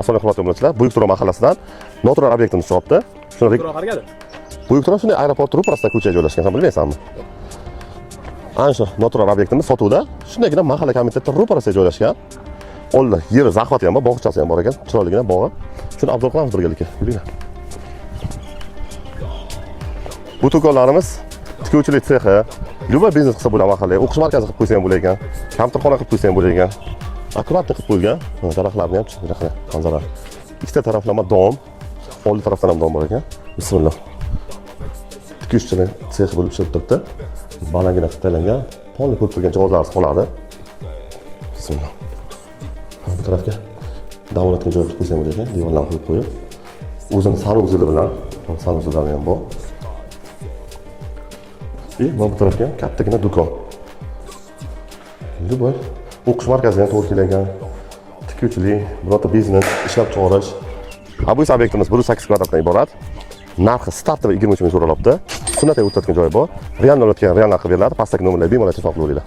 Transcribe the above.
Assalomu alaykum, hurmatli obunachilar. Buyuk Turon mahallasidan noturar obyektimiz chiqyapti. Shuni Turon qargadi. Buyuk Turon shunday aeroport ro'parasida ko'chaga joylashgan, sen bilmaysanmi? Ana shu noturar obyektimiz sotuvda. Shundaygina mahalla komiteti ro'parasiga joylashgan. Oldida yeri захват i ham bor, bog'chasi ham bor ekan, chiroyligina bog'i. Shuni обзор qilamiz birgalikda. Yuringlar. Bu do'konlarimiz tikuvchilik sexi, любой biznes qilsa bo'ladi mahallaga, o'qish markazi qilib qo'ysa ham bo'lar ekan, kompyuterxona qilib qo'ysa ham bo'lar ekan. Аккуратно qilib qo'yilgan. Mana daraxtlarni ham chiroyli manzara. Ikkita taraflama дом, oldi tarafdan ham дом bor ekan. Bismillah. Tikuvchilik sexi bo'lib ishlab turibdi. Balandgina qilib tayinlangan, polni ko'rib turgan jihozlar qoladi. Bismillah. Bu tarafga dam oladigan joy qilib qo'ysa ham bo'lar ekan, devorlarni qo'yib qo'yib. O'zini санузел i bilan, санузел lari ham bor. И mana bu tarafga ham kattagina do'kon. Любой o'qish markaziga ham to'g'ri kelgan. Tikuvchilik, birorta biznes ishlab chiqarish. Ha, bu esa obyektimiz 108 kvadratdan iborat. Narxi стартовый 23 ming so'ralyapti. Sunnatga o'tadigan joyi bor. Real olayotgan real narxi beriladi. Pastdagi nomerlarga bemalol telefon qilib olinglar.